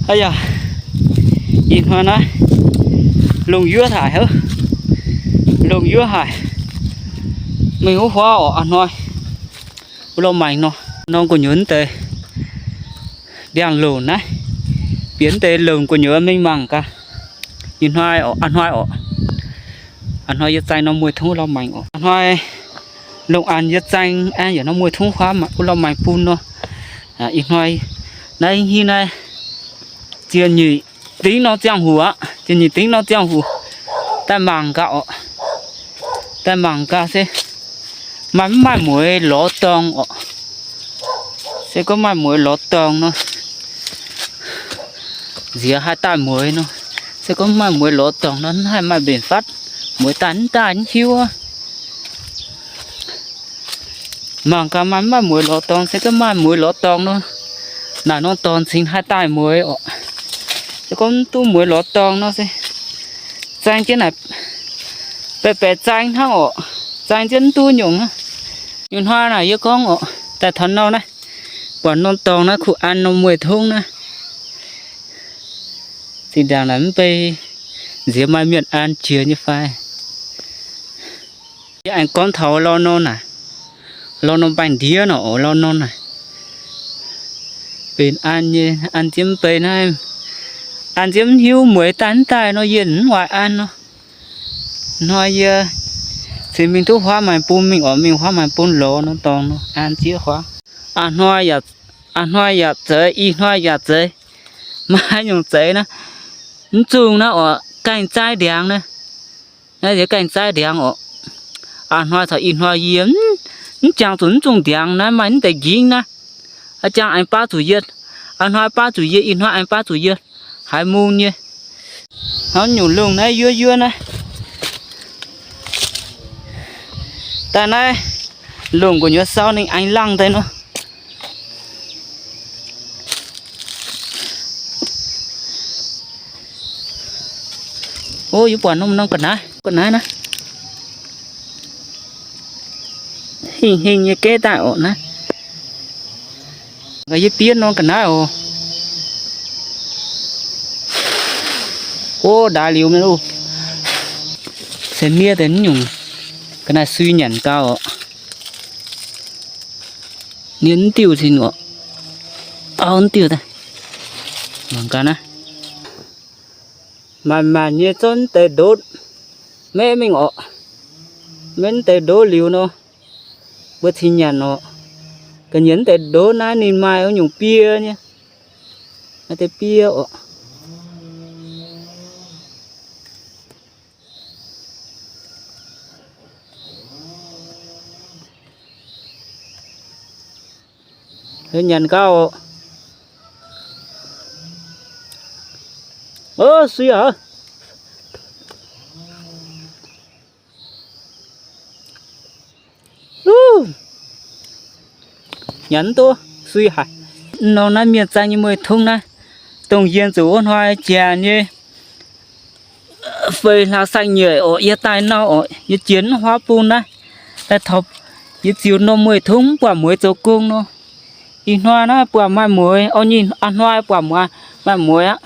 Aa yaac, ih hnoi naaiv lungh yuoqv haic hov, lungh yuoqv haic. Mingh wuov huaav orqc, a'hnoi wuov lorh maengx nor, norm gu'nyuoz deix ndiangx-longc naaiv, bieqc deix longc gu'nyuoz mingh mangc gaax. Ih hnoi orqc, a'hnoi orqc, a'hnoi yie zaeng norm mueiz tongv wuov lorh maengx orqc. A'hnoi longc an yie zaeng aengx yaac norm mueiz tongv huaav wuov lorh maengx bun nor. Ih hnoi naaiv hingv naaiv ziepc nyeic dingv norm ziangh hoc aqv, ziepc nyeic dingv norm ziangh hoc daaih mangc gaax orqc. Daaih mangc gaax se maaih mv maaih mueiz lorz dorngx orqc. Se gorngv maaih mueiz lorz dorngx nor, nziex haih daaih mueiz nor. Se gorngv maaih mueiz lorz dorngx nor, haih maaih mbenc fatv, mueiz daaih mv daaih mv hiuv aqv. Mangc gaax maaih mv maaih mueiz lorz dorngx. Se gorngv maaih mueiz lorz dorngx nor, naaic norm dorngx cingx haih daaih mueiz orqc. Se gorngv mv duqv mueiz lorz dorngx nor se zaeng jienv naaic baeqc baeqc zaeng hnangv orqc. Zaeng jienv mv duqv nyungc aqv. Ih hnoi naaic yie gorngv orqc, daaih taux nor naaiv, buatc norm dorngx naaiv kuh an norm mueiz tongv naaiv. Zinh ndaangc naaic mv bei nziex maaih mienh an jiex nyei fai? Yie aengx gorngv taux lorh nor naaic, lorh nor baengh ndiev nor orqc, lorh nor naaic benx an nyei, an jienv mv bei naaiv, an jienv mv hiuv mueiz daaih mv daaih nor, yie mv oix an nor. Hnoi yie cingx mingh duqv huaav maengx bun mingh orqc, mingh huaav maengx bun lorz norm dorngx nor, an jiex huaav. A'hnoi yaac, a'hnoi yaac zeiz, ih hnoi yaac zeiz. Maaih nyungc zeiz naaiv, mv zungh naaiv orqc, gaengh zaaiv ndiangx naaiv. Naaiv yie gaengh zaaiv ndiangx orqc. A'hnoi caux ih hnoi yie mv jangx zuqc mv zungh ndiangx naaiv, maaih mv deix njingv naaiv. A'jangx aengx baav zuqc yie, a'hnoi baav zuqc yie, ih hnoi aengx baav zuqc yie, haiz mungh nyei. Hnangv nyungc lungh naaiv yuov yuov naaiv. Daaih naaiv lungh gu'nyuoz sau ninh aengx langh deix nor. O, yie buatc norm norm ga'naaiv, ga'naaiv naaiv. Hingh hingh nyei geiv daaih orqc naaiv. Gaax yie bieiv norm ga'naaiv oc. O, ndaaix liuz mienh oc. Se miev deix nyungc ga'naaiv sui nyanc gau orqc. Ninh mv diuh cin orqc. Auv mv diuh daaih. Mangc gaax naaiv. Maanc maanc nyei zorqv mv deix ndov maiv mingh orqc. Maiv mv deix ndov liuz nor, mbuo cingx nyanc orqc. Ga'nyiec mv deix ndov naaiv ninh maaih nyungc biei nyei, maaih deix biei orqc. Nyanc gau. Sui aqv. Nyanc mv duqv, sui haic. Nor naaiv mienh zaang nyei mueiz tungv naaiv, dongh yie zuqc wuov hnoi jaax nyei feix hlaax saeng-nyeic orqc, yie daaih nor orqc, yie jiex wuov huaav bung naaiv, daaih taux yie ziux norm mueiz tungv mv buatc mueiz zoux gong nor. Ih hnoi naaiv buatc maaih mueiz, o nyei a'hnoi buatc maaih mueiz aqv.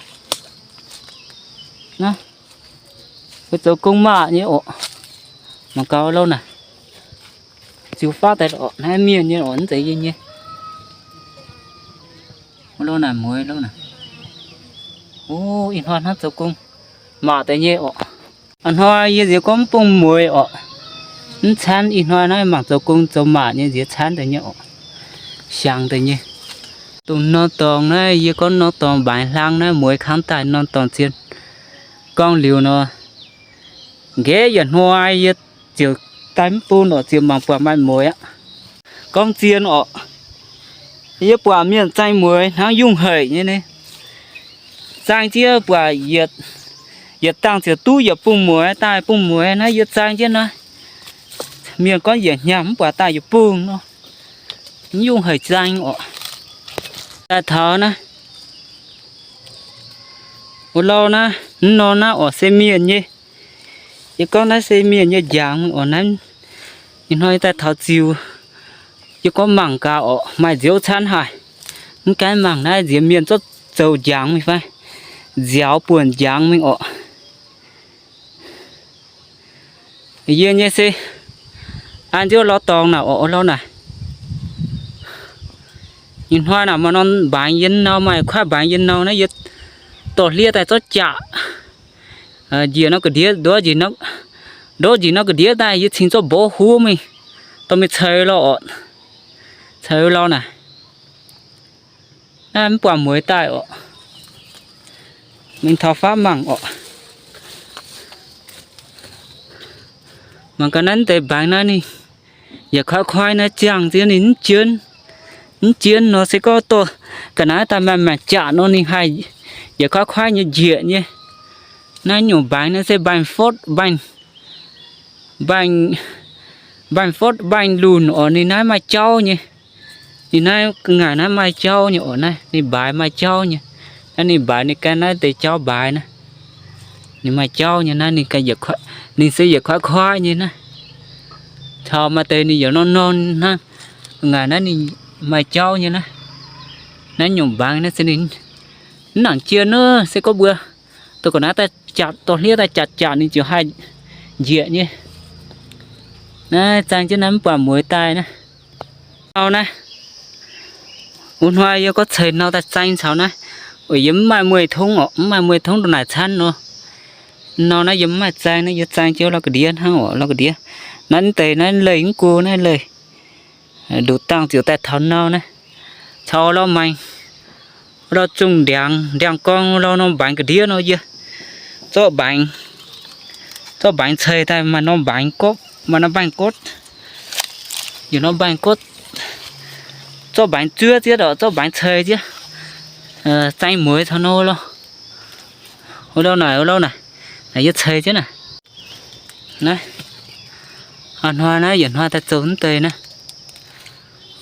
Zoux gong maah nyei orqc. Mangc gaax louh naaic, ziux faatv daaih orqc, naaiv mienh nyei orqc, mv zeiz yie nyei. Louh naaic mueiz louh naaic. O, ih hnoi hnangv zoux gong maah deix nyei orqc. A'hnoi yie nziex gorngv mv bung mueiz orqc, mv caanv. Ih hnoi naaiv mangc zoux gong zoux maah nyei, nziex caanv deix nyei orqc, siangx deix nyei. Dongh norm dorngx naaiv, yie gorngv norm dorngx mbaengx hlang naaiv, mueiz kangv daaih norm dorngx zien gorngv liuz nor, nqaeqv yietc hnoi yie ziouc daaih mv bun orqc, ziouc mangc buatc maaih mueiz aqv. Gorngv zien orqc, yie buatc mienh zaeng mueiz hnangv yungh haic nyei ni. Zaeng jienv buatc yietc, yietc dangh ziouc duqv yietc bung mueiz, daaih bung mueiz naaiv yie zaeng jienv naaiv. Mienh gorngv yietc hnyangx mv buatc daaih yietc bung nor, mv yungh haic zaeng orqc. Daaih taux naaiv, wuov louh naaiv, mv norm naaiv orqc se mienh nyei. Yie gorngv naaiv se mienh nyei njangx orqc naaiv. Ih hnoi yie daaih taux ziux, yie gorngv mangc gaax orqc, maaih nziouv caanv haic. Mv gaengh mangc naaiv nziex mienh zorqv zoux njangx mingh fai. nziaaux buonc njangx mingh orqc. Yie nyei se an nziouv lorz dorngx naaic orqc, lorz naaic. Ih hnoi naaic maaih norm mbaengx yiem nau, maaih kuaaiv mbaengx yiem nau naaiv, yie dorh hliev daaih zorqv jaqc njiec nor ga'ndiev, ndortv njiec nor, ndortv njiec nor ga'ndiev daaih yie cingx zorqv mbov huv mingh, dorh mingh ceix lorz orqc. Ceix lorz naaic. Naaiv mv buatc mueiz daaih orqc. Mingh taux faanv mangc orqc. Mangc gaax naaiv deix mbaengx naaiv ninh yaac koiv-koiv naaiv ziangh ziex ninh mv jien, mv jien nor se gorngv dorh ga'naaiv daaih maaih maengc jaqc nor ninh haih yaac koiv-koiv nyei njiec nyei. Naaiv nyungc mbaengx naaiv se mbaengx-fotv, mbaengx, mbaengx, mbaengx-fotv, mbaengx-lunc orqc, ninh naaiv maaih jauv nyei. Ninh naaiv ga'ngaaic naaiv maaih jauv nyei orqc, naaiv ninh mbaaix maaih jauv nyei. Naaiv ninh mbaaix ninh gan naaiv deix jauv mbaaix naaiv. Ninh maaih jauv nyei naaiv, ninh ganh, ninh se yietc koiv-koiv nyei naaiv. Taux maaih deix ninh yaac norm-norm hnangv. Ga'ngaaic naaiv ninh maaih jauv nyei naaiv. Naaiv nyungc mbaengx naaiv se ninh mv nangc jien nor, se gorngv mbuo dorh ga'naaiv daaih jatc, dorh hliev daaih jatc jatc ninh ziouc haih njiec nyei. Naaiv zaang jienv naaiv mv buatc mueiz daaih naaiv. Nau naaiv, wuov hnoi yie gorngv ceix nau daaih zaang caux naaiv. Weic yie mv maaih mueiz tongv orqc, mv maaih mueiz tongv ndongc naaic camv nor. Nau naaiv yie mv maaih zaang naaiv, yie zaang jienv lorz ga'ndiev hnangv orqc, lorz ga'ndiev. Naaiv mv deix naaiv leih mv go naaiv leih. Nduqc dangh ziouc daaih taux nau naaiv. Caux lorz maengx, lorz zungh ndiangx, ndiangx-gorng lorz norm mbaengx ga'ndiev nor yie zorqv mbaengx, zorqv mbaengx ceix daaih maaih norm mbaengx gopv, maaih norm mbaengx gotv, yie norm mbaengx gotv, zorqv mbaengx zuov zieqv orqc, zorqv mbaengx ceix zieqv, zaang mueiz caux nor lorz. Wuov lauh naaic, wuov lauh naaic, naaic yie ceix zieqv naaic. Naaiv, hnoi naaiv yietc hnoi daaih zoux mv deix naaiv.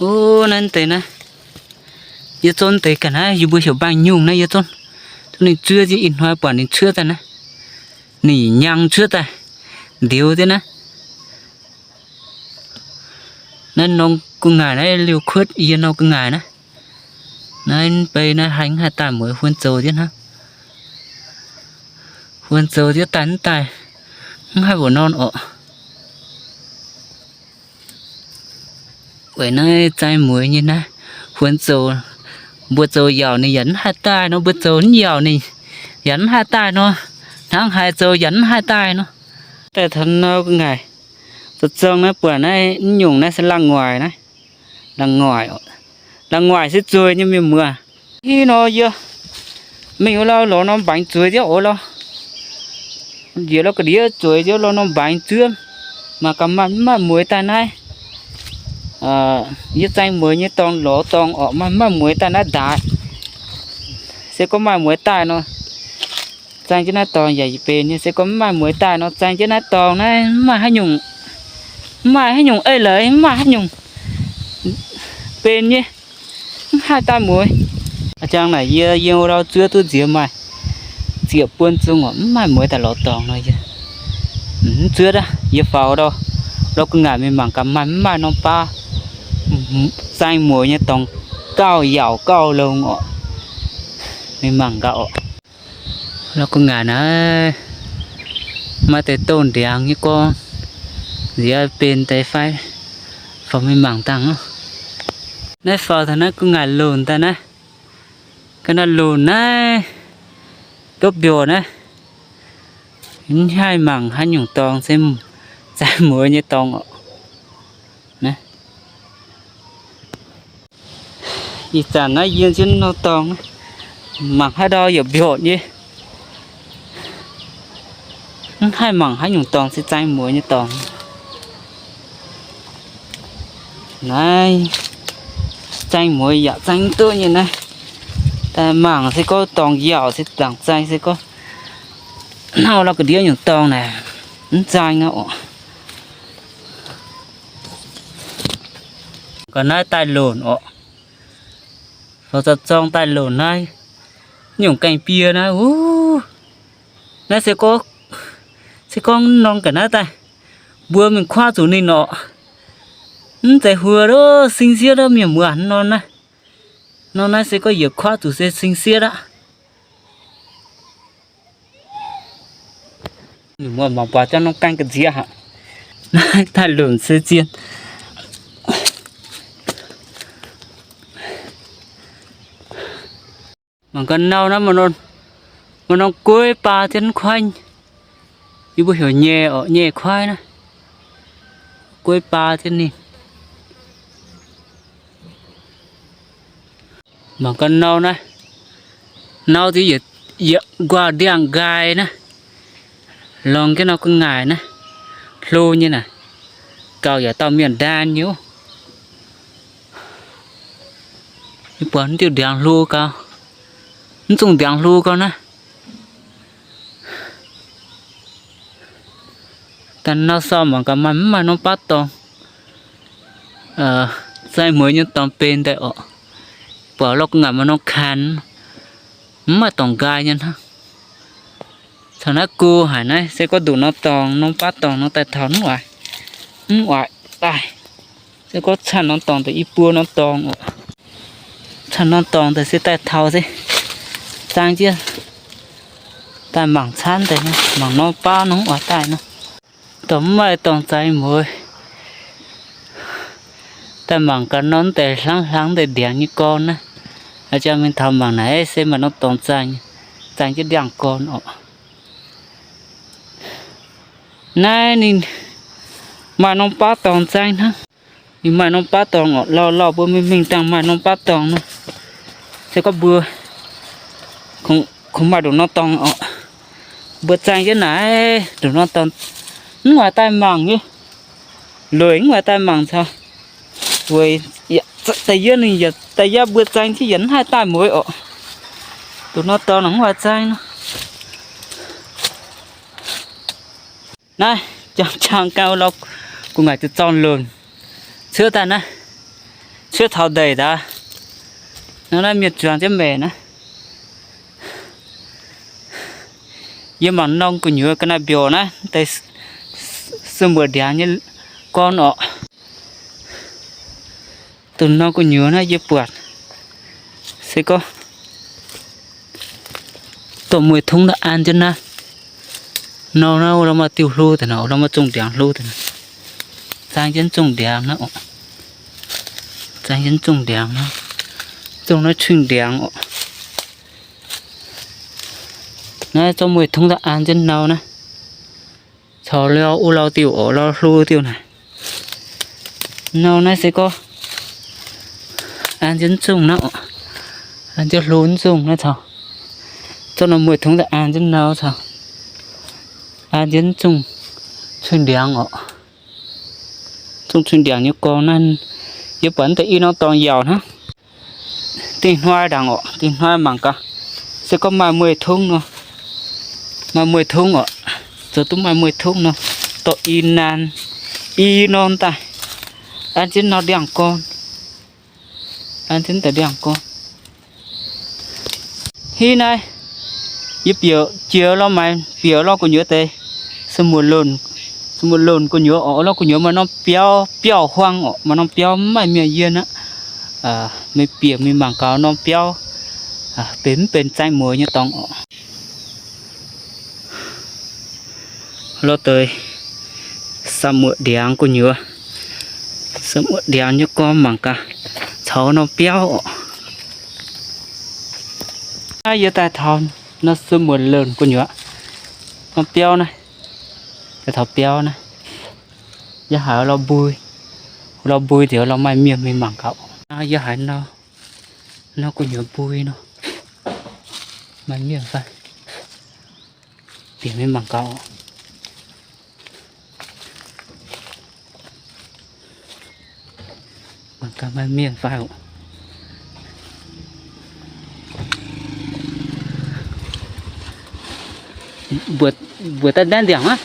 Wuov naaiv mv deix naaiv, yie zorqv mv deix ga'naaiv yie mbuo heuc mbaengx-nyungh naaiv, yie zorqv, zorqv ninh zuov zieqv, ih hnoi buatc ninh cuotv daaih naaiv. Ninh nyang cuotv daaih, ndiux zieqv naaiv. Naaiv norm gu'nguaaic naaiv liouh kuotv yie norm gu'nguaaic naaiv. Naaiv bei naaiv haih mv haih daaih mueiz, huon zoux zieqv hnangv. Huon zoux zieqv daaih mv daaih, mv haih mbuoqc norm orqc. Weic naaiv zaang mueiz nyei naaiv, huon zoux, mbuo zoux yaauc ninh yaac mv haih daaih nor, mbuo zoux mv yaauc ninh yaac mv haih daaih nor, hnangv haaix zoux yaac mv haih daaih nor. Daaih taux nau gu'nguaaic, zoux zong naaiv buatc naaiv mv nyungc naaiv se laangh nguaaic naaiv. Laangh nguaaic, laangh nguaaic se zueiz nyei mienh muoz. Hiuv nor yie mingh wuov lauh lorz norm mbaengx zueiz zieqv oc lorz. Njiec lorz ga'ndiev zueiz zieqv lorz norm mbaengx zuov, mangc gaax maaih mv maaih mueiz daaih naaiv. Yie zaang mueiz nyei dorngx lorz dorngx orqc, maaih mv maaih mueiz daaih naaiv ndaix. Se gorngv maaih mueiz daaih nor, zaang jienv naaiv dorngx yaac benx nyei. Se gorngv mv maaih mueiz daaih nor, zaang jienv naaiv dorngx naaiv mv maaih haaix nyungc, mv maaih haaix nyungc eix leiz, mv maaih haaix nyungc benx nyei. Mv haih daaih mueiz. A'jang naaic yie yiem wuov lauh zuov duqv nziex maaih ziepc buon zung orqc, mv maaih mueiz daaih lorz dorngx nor yie mv zuov aqv. Yie faaux lorz gu'nguaaic mingh mangc gaax maaih mv maaih norm baav zaang mueiz nyei dorngx gauh yaauc gauh longx orqc. Mingh mangc gaax orqc. Lorz gu'nguaaic naaiv maaih deix douz-ndiangx nyei gorngv, nziex benx deix fai, faaux mingh mangc dangh oc. Naaiv faaux taux naaiv gu'nguaaic lunc daaih naaiv, ga'naaiv lunc naaiv, ndopv mbiorqc naaiv, mv haih mangc haaix nyungc dorngx se zaang mueiz nyei dorngx orqc. Ih zanc naaiv yie nziouv nor dorngx, mangc haaix ndau yaac mbiorqc nyei. Mv haih mangc haaix nyungc dorngx se zaang mueiz nyei dorngx. Naaiv zaang mueiz yaac zaang duqv nyei naaiv. Daaih mangc se gorngv dorngx yaauc se zaangc zaang se gorngv hnangv lorz ga'ndiev nyungc dorngx naaic, mv zaang aqv orqc. Ga'naaiv daaih lonc orqc. Faaux zoux zorng daaih lonc naaiv, nyungc gaengh biei naaiv, wuov, naaiv se gorngv, se gorngv norm ga'naaiv daaih, mbuo mingh kuaaiv zuqc ninh orqc. Mv zeiz huo lov sing siev lov mienh muoz norm naaiv. Norm naaiv se gorngv yietc kuaaiv zuqc se sing siev aqv. Mangc buatc jangv norm gaeng ga'nziex haic. Naaiv daaih lunc se zien. Mangc ga'nau naaiv, maaih norm gueiv baa jienv kuaaiv. Yie mbuo heuc nyei oc, nyei kuaaiv naaiv. Gueiv baa jienv ninh. Mangc ga'nau naaiv, nau ziouc yietc nquaah ndiangx-nqaai naaiv, longx jienv nor gu'nguaaic naaiv, hlo nyei naaic, gauh yaac dauh mienh ndaan nyei oc. Yie buatc mv diuh ndiangx hlo gauh, mv zungh ndiangx hlo gauh naaiv. Daaih nau sorh mangc gaax maaih mv maaih norm baav dorngx. Zaih mueiz nyei dorngx benx daaih orqc. Buatc lorh gu'nguaaic maaih norm kanx, mv maaih dorngx nqaai nyei hnangv. Caux naaiv go haic naaiv se gorngv nduqc norm dorngx, norm baav dorngx nor daaih taux mv oix, mv oix daaih. Se gorngv canh norm dorngx daaih i buo norm dorngx oc. Canh norm dorngx daaih se daaih taux se zaang jienv daaih mangc camv deix, mangc norm baav nor mv oix daaih nor. Dorh mv maaih dorngx zaih mueiz. Daaih mangc gaax norm deix hlang hlang deix ndiangx nyei gorn naaiv. A'jang mingh taux mangc naaiv se maaih norm dorngx zaih, zaih jienv ndiangx-gorn orqc. Naaiv ninh maaih norm baav dorngx zaih hnangv. Ninh maaih norm baav dorngx orqc. Lauh lauh mbuo mingh mingh dangh maaih norm baav dorngx nor, se gorngv mbuo kungx maaih nduqc norm dorngx orqc. Mbuo zaih jienv naaiv nduqc norm dorngx, mv oix daaih mangc nyei. Lueic mv oix daaih mangc caux. Weic da'yietv ninh yietc da'yietv mbuo zaih jienv yietc mv haih daaih mueiz orqc. Nduqc norm dorngx nor mv oix zaih nor. Naaiv jangx jangx ganh lorh gu'nguaaic ziouc zorng lunc cuotv daaih naaiv, cuotv taux ndeic daaih. Naaiv naaiv mienh zuangx jienv maengc naaiv. Yie mangc norm gu'nyuoz ga'naaiv mbiouc naaiv deix, se muoc ndiangx nyei gorn orqc. Dongh norm gu'nyuoz naaiv yie buatc se gorngv dorh mueiz tungv daaih an jienv naaiv. Nor naaiv wuov lorh maaih diuh hlo deix naaiv, wuov lorh maaih zungh ndiangx hlo deix naaiv. Zaang jienv zungh ndiangx naaiv oc. Zaang jienv zungh ndiangx naaiv. Zungh naaiv cuingx ndiangx oc. Naaiv zorqv mueiz tungv daaih an jienv nau naaiv. Caux wuov lauh diuh oc, lauh hlo diuh naaic. Nau naaiv se gorngv an jienv zungh naaiv oc. An jienv hlo zungh naaiv caux, zorqv norm mueiz tungv daaih an jienv nau caux, an jienv zungh cuingx ndiangx oc. Zungh cuingx ndiangx nyei gorn naaiv, yie buatc deix i norm dorngx yaauc hnangv. Dingh hnoi ndaangc oc, dingh hnoi mangc gaax, se gorngv maaih mueiz tungv nor, maaih mueiz tungv oc, zoux duqv maaih mueiz tungv nor, dorh i naanc, i norm daaih, an jienv nor ndiangx gorn, an jienv daaih ndiangx gorn. Hiuv naaiv, yie bieqc jiex lorh maaiz bieqc lorh gu'nyuoz deix, se muoc-lunc gu'nyuoz oc, lorh gu'nyuoz maaih norm biauv, biauv-huaang oc, maaih norm biauv mv maaih mienh yiem aqv. Meih bieqc mingh mangc gaax norm biauv benx mv benx zaeng mueiz nyei dorngx oc. Lorh deix, sa muoc ndiangx gu'nyuoz, sa muoc ndiangx nyei gorn mangc gaax, caux norm biauv oc. Naaiv yie daaih taux nor se muoc-lunc gu'nyuoz, norm biauv naaiv, daaih taux biauv naaiv. Yie haiz lorh mbui, lorh mbui nziex lorh maaih mienh mingh mangc gaax. Naaiv yie haiz nor, nor gu'nyuoz mbui nor, maaih mienh fai? Bieqc mingh mangc gaax. Mangc gaax maaih mienh fai oc. Mbuox daaih ndaamv ndiangx aqv.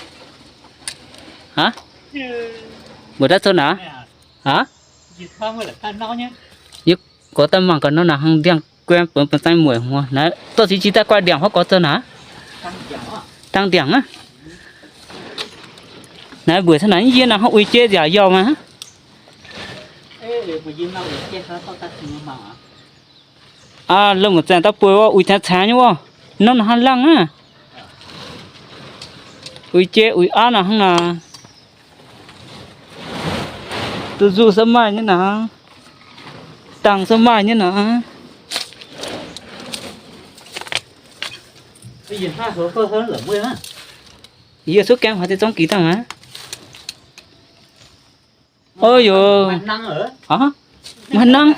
Aa, mbuox daaih zoux naaic aqv. Yie gorx daaih mangc gaax nor naaic hnangv ndiangx guem bun zaeng mueic hmuangx. Naaiv dorh ziex jiex daaih guaih ndiangx hov gorx zoux naaic. Dangh ndiangx aqv. Naaiv mbuox caux naaic yie naaic hnangv uix jeiv nziaauc yauh maah. Aa, lomh zaengc daaih bueix wuov uix caengx caengx nyei wuov. Norm naaic hnangv langh aqv. Uix jeiv uix aav naaic hnangv naaic. Duqv nzuqc se maaih nyei naaic. Dangh se maaih nyei naaic. Yie cuotv gaengh haaix deix zorngv gix dangh aqv. Ov yoc. Maaih hnangv.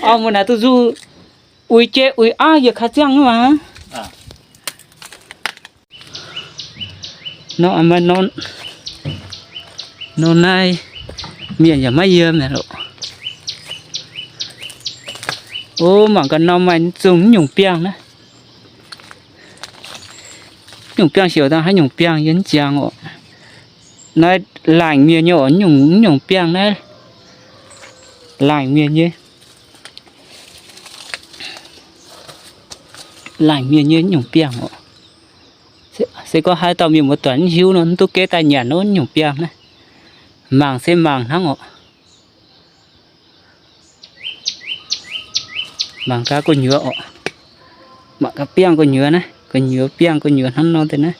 Auv, mbuo naaic duqv nzuqc uix jeiv uix aav yie kaaix ziangh nyei maah. Nor, nor naaiv mienh yaac maiv yiem mi'aqv loh. O, mangc gaax nor maaih zungh nyungc biangh naaiv. Nyungc biangh heuc dangh haaix nyungc biangh yie mv jangx oc. Naaiv laangc mienh nyei oc, nyungc, nyungc biangh naaiv. Laangc mienh nyei. Laangc mienh nyei nyungc biangh oc. Se gorngv haaix dauh mienh muoz-doic mv hiuv nor, mv duqv geh daaih nyanc nor nyungc biangh naaiv. Mangc se mangc hnangv oc. Mangc gaax gu'nyuoz oc. Mangc gaax biangh gu'nyuoz naaiv, gu'nyuoz biangh gu'nyuoz hnangv nor deix naaiv.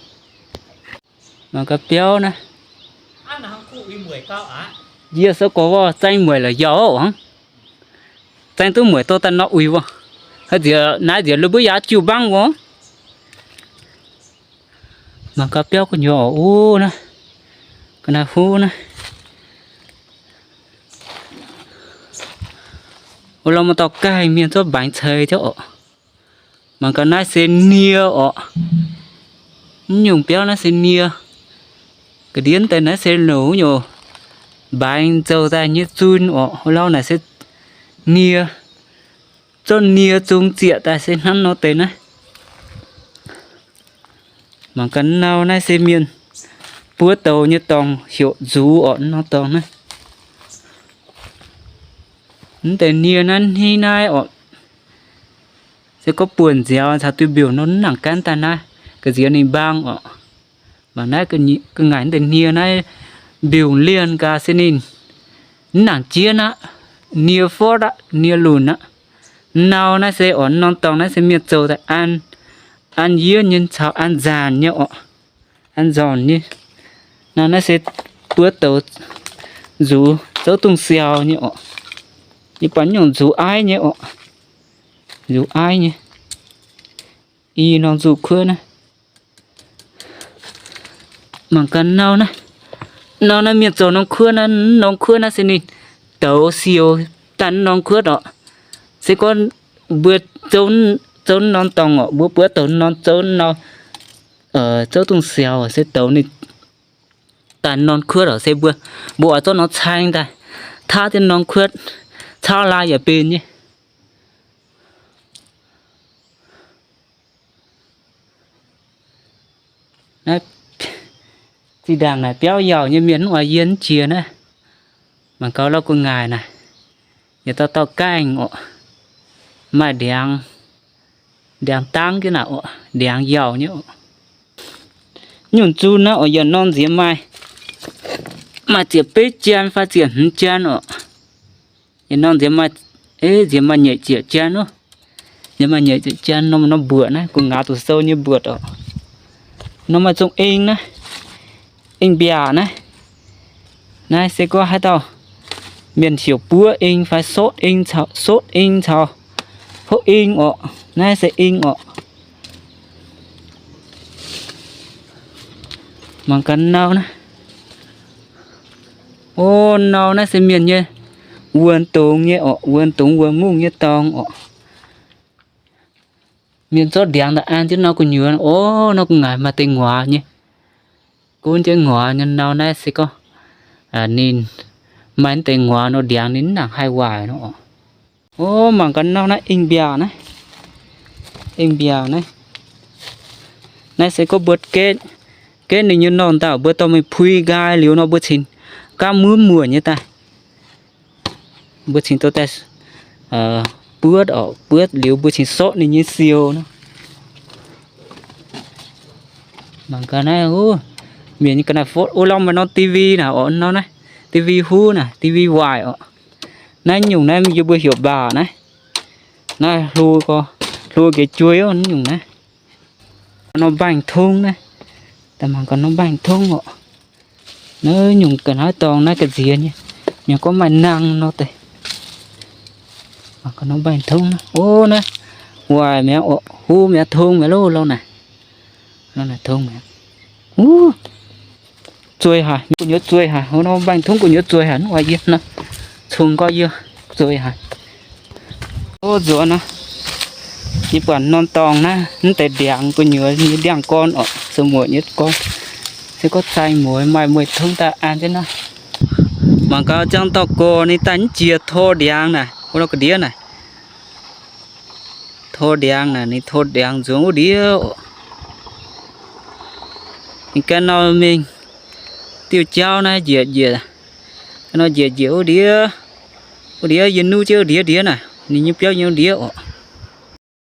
Mangc gaax biauv naaiv. Yie se gorngv zaeng mueic la'yaauc hnangv. Zaeng duqv mueic dorh daaih nor uix wuov. Haaix nziex naaiv nziex lui mbuo yaac jiu mbaangv wuov. Mangc gaax biauv gu'nyuoz oc, naaiv, ga'naaiv huv naaiv. Wuov lorh maaih dauh gaengh mienh zorqv mbaengx ceix jienv oc. Mangc gaax naaiv se nie oc. Mv nyungc biauv naaiv se nie. Ga'ndiev deix naaiv se longc nyungc mbaengx zoux daaih nyei zun oc. Wuov lorh naaic se nie. Zorqv nie zung zieqc daaih se hnangv nor deix naaiv. Mangc gaax nau naaiv se mienh buov douz nyei dorngx heuc nzux oc, nor dorngx naaiv. Mv deix nie naaiv hneiv naaiv oc. Se gorngv buonc nziaaux caux duih mbiungc nor mv nangc gaanv daaih naaiv, ga'nziex ninh mbaang oc. Mangc naaiv ga'ngaaic deix nie naaiv mbiungc lienh gaax se ninh mv nangc jieqv aqv, nie forv aqv, nie lunc aqv. Nau naaiv se oc, norm dorngx naaiv se mienh zoux daaih an, an yiev nyei caux an nzaanc nyei oc. An nzaanc nyei. Nau naaiv se buov douz nzux zouv dungz siaaux nyei oc. Yie buatc nyungc nzux aiv nyei oc. Nzux aiv nyei. I norm nzux kuotv naaiv. Mangc gaax nau naaiv. Nau naaiv mienh zoux norm kuotv naaiv, norm kuotv naaiv se ninh douz siou daaih norm kuotv oc. Se gorngv mbuo zouv, zouv norm dorngx oc, mbuo buov douz norm zouv nau, zouv dungz siaaux se douz ninh daaih norm kuotv oc, se mbuo, mbuo oix zorqv norm caeng daaih taav jienv norm kuotv, caauv lai yaac benx nyei. Naaiv zinh ndaangc naaic biauv yauc nyei mienh mv oix yie mv jiex naaiv. Mangc gaax lorh gu'nguaaic naaic, yietc dauh dauh gaengh oc, maaih ndiangx, ndiangx dangv jienv naaic oc, ndiangx yauc nyei oc. Nyungc zun naaiv oc, yietc norm nziex maaih, maaih ziepc betv jien fai ziepc hmz jien oc. Yietc norm nziex maaih, nziex maaih nyeic ziepc jien oc. Nziex maaih nyeic ziepc jien norm, norm mbuoqc naaiv, gu'nguaaic doqc sou nyei mbuoqc oc. Norm maaih zungh eng naaiv, eng mbiaac naaiv. Naaiv se gorngv haaix dauh mienh heuc buov eng fai sotv eng caux, sotv eng caux hopv eng oc. Naaiv se eng oc. Mangc gaax nau naaiv. O, nau naaiv se mienh nyei wuonh dungz nyei oc, wuonh dungz wuonh mungh nyei dorngx oc. Mienh zorqv ndiangx daaih an jienv nor gu'nyuoz, o, nor gu'nguaaic maaih deix nguaaz nyei. Gunv jienv nguaaz nyei nau naaiv se gorngv ninh maaih deix nguaaz nor ndiangx ninh mv nangc haih waaic nor oc. O, mangc gaax nau naaiv eng mbiaac naaiv. Eng mbiaac naaiv. Naaiv se gorngv mbuo gaeqv, gaeqv ninh nyei norm ndau mbuo dorh mingh pui nqaai liuz nor mbuo cingx gaamv muonv muonc nyei daaih. Mbuo cingx dorh daaih buotv oc, buotv liuz mbuo cingx sortv ninh nyei siou nor. Mangc gaax naaiv, mienh nyei ga'naaiv fotv, o, lorh maaih norm D V naaic oc, norm naaiv D V huv naaic, D V waaic oc. Naaiv nyungc naaiv yie mbuo heuc mbaauc naaiv. Naaiv hlo, hlo nqex juei oc, nyungc naaiv. Norm mbaengx-tong naaiv, Daaih mangc gaax norm mbaengx-tongv oc. Naaiv nyungc ga'naaiv dorngx naaiv ga'nziex nyei, mienh gorngv maaih nangh nor deix. Mangc gaax norm mbaengx-tongv naaiv. O, naaiv waaic mi'aqv oc. Huv mi'aqv, tong mi'aqv loh, lauh naaic. Tong mi'aqv. Zueih haic, gu'nyuoz zueih haic. Norm mbaengx-tongv gu'nyuoz zueih haic, mv oix yie naaiv, cong gorx yie zueih haic. O, nzuonx naaiv, yie buatc norm dorngx naaiv mv deix ndiangx gu'nyuoz nyei ndiangx-gorn oc, zuqc muoc nyei gorn. Se gorngv zaih muoc maaih mbaengx-tongv daaih an jienv naaiv. Mangc gaax ziangh dauh gorx ninh daaih mv jiex tor ndiangx naaic, wuov nor ga'ndiev naaic. Tor ndiangx naaic, ninh tor ndiangx nzuonx wuov ndiev oc. Ninh ganh nor mingh diuh jauv naaiv njiec njiec, ganh nor njiec njiec wuov ndiev. Wuov ndiev yie nuqv jienv wuov ndiev ndiev naaic, ninh nyei biauv nyei wuov ndiev oc.